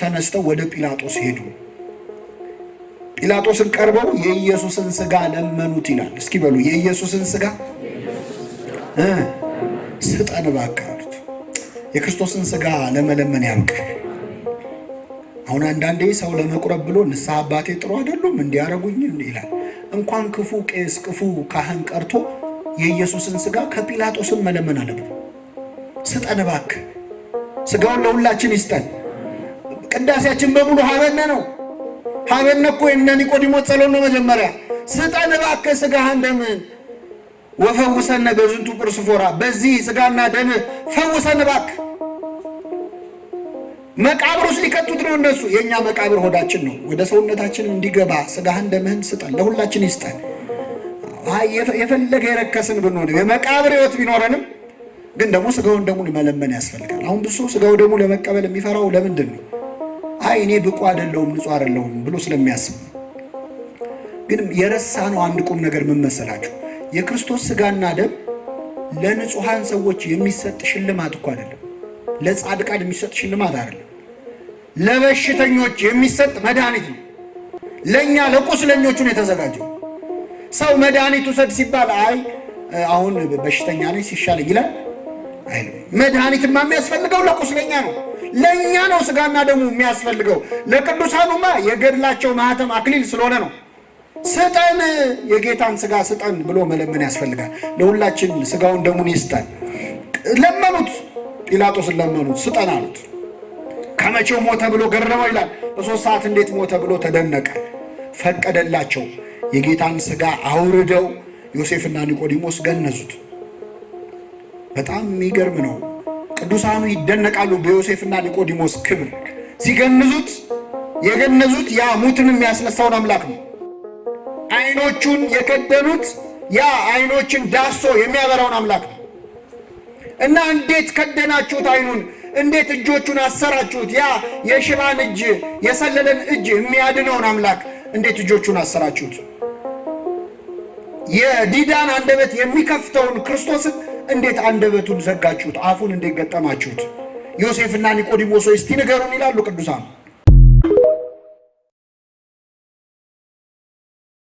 ተነስተው ወደ ጲላጦስ ሄዱ። ጲላጦስን ቀርበው የኢየሱስን ሥጋ ለመኑት ይላል። እስኪ በሉ የኢየሱስን ሥጋ ስጠን እባክህ አሉት። የክርስቶስን ሥጋ ለመለመን ያብቃል። አሁን አንዳንዴ ሰው ለመቁረብ ብሎ ንስሐ አባቴ ጥሩ አይደሉም እንዲያረጉኝ ይላል። እንኳን ክፉ ቄስ ክፉ ካህን ቀርቶ የኢየሱስን ሥጋ ከጲላጦስን መለመን አለብን። ስጠን እባክህ፣ ሥጋውን ለሁላችን ይስጠን። ቅዳሴያችን በሙሉ ሀበነ ነው። ሀበነ እኮ የእነ ኒቆዲሞስ ጸሎት ነው። መጀመሪያ ስጠን እባክህ ሥጋህን ደምህን፣ ወፈውሰነ በዝንቱ ጵርስፎራ፣ በዚህ ሥጋና ደምህ ፈውሰን እባክህ። መቃብር ውስጥ ሊከቱት ነው እነሱ። የእኛ መቃብር ሆዳችን ነው። ወደ ሰውነታችን እንዲገባ ሥጋህን ደምህን ስጠን፣ ለሁላችን ይስጠን። የፈለገ የረከስን ብንሆን የመቃብር ሕይወት ቢኖረንም ግን ደግሞ ሥጋውን ደሙን መለመን ያስፈልጋል። አሁን ብዙ ሰው ሥጋው ደሙ ለመቀበል የሚፈራው ለምንድን ነው? አይ እኔ ብቁ አይደለሁም ንጹሕ አይደለሁም ብሎ ስለሚያስብ ነው። ግን የረሳ ነው አንድ ቁም ነገር ምን መሰላችሁ? የክርስቶስ ሥጋና ደም ለንጹሐን ሰዎች የሚሰጥ ሽልማት እኮ አይደለም። ለጻድቃን የሚሰጥ ሽልማት አይደለም። ለበሽተኞች የሚሰጥ መድኃኒት ነው። ለእኛ ለቁስለኞቹ ነው የተዘጋጀው። ሰው መድኃኒት ውሰድ ሲባል አይ አሁን በሽተኛ ነኝ ሲሻለኝ ይላል አይልም። መድኃኒትማ የሚያስፈልገው ለቁስለኛ ነው። ለእኛ ነው ሥጋና ደሙ የሚያስፈልገው። ለቅዱሳኑማ የገድላቸው ማኅተም አክሊል ስለሆነ ነው። ስጠን፣ የጌታን ሥጋ ስጠን ብሎ መለመን ያስፈልጋል። ለሁላችን ሥጋውን ደሙን ይስጠን። ለመኑት፣ ጲላጦስን ለመኑት፣ ስጠን አሉት። ከመቼው ሞተ ብሎ ገረመው ይላል። በ3 ሰዓት እንዴት ሞተ ብሎ ተደነቀ። ፈቀደላቸው። የጌታን ሥጋ አውርደው ዮሴፍና ኒቆዲሞስ ገነዙት። በጣም የሚገርም ነው። ቅዱሳኑ ይደነቃሉ በዮሴፍና ኒቆዲሞስ ክብር። ሲገንዙት የገነዙት ያ ሙትን የሚያስነሳውን አምላክ ነው። አይኖቹን የከደኑት ያ አይኖችን ዳሶ የሚያበራውን አምላክ ነው። እና እንዴት ከደናችሁት አይኑን? እንዴት እጆቹን አሰራችሁት? ያ የሽባን እጅ የሰለለን እጅ የሚያድነውን አምላክ እንዴት እጆቹን አሰራችሁት? የዲዳን አንደበት የሚከፍተውን ክርስቶስን እንዴት አንደበቱን ዘጋችሁት? አፉን እንዴት ገጠማችሁት? ዮሴፍና ኒቆዲሞስ ሆይ እስቲ ንገሩን ይላሉ ቅዱሳን።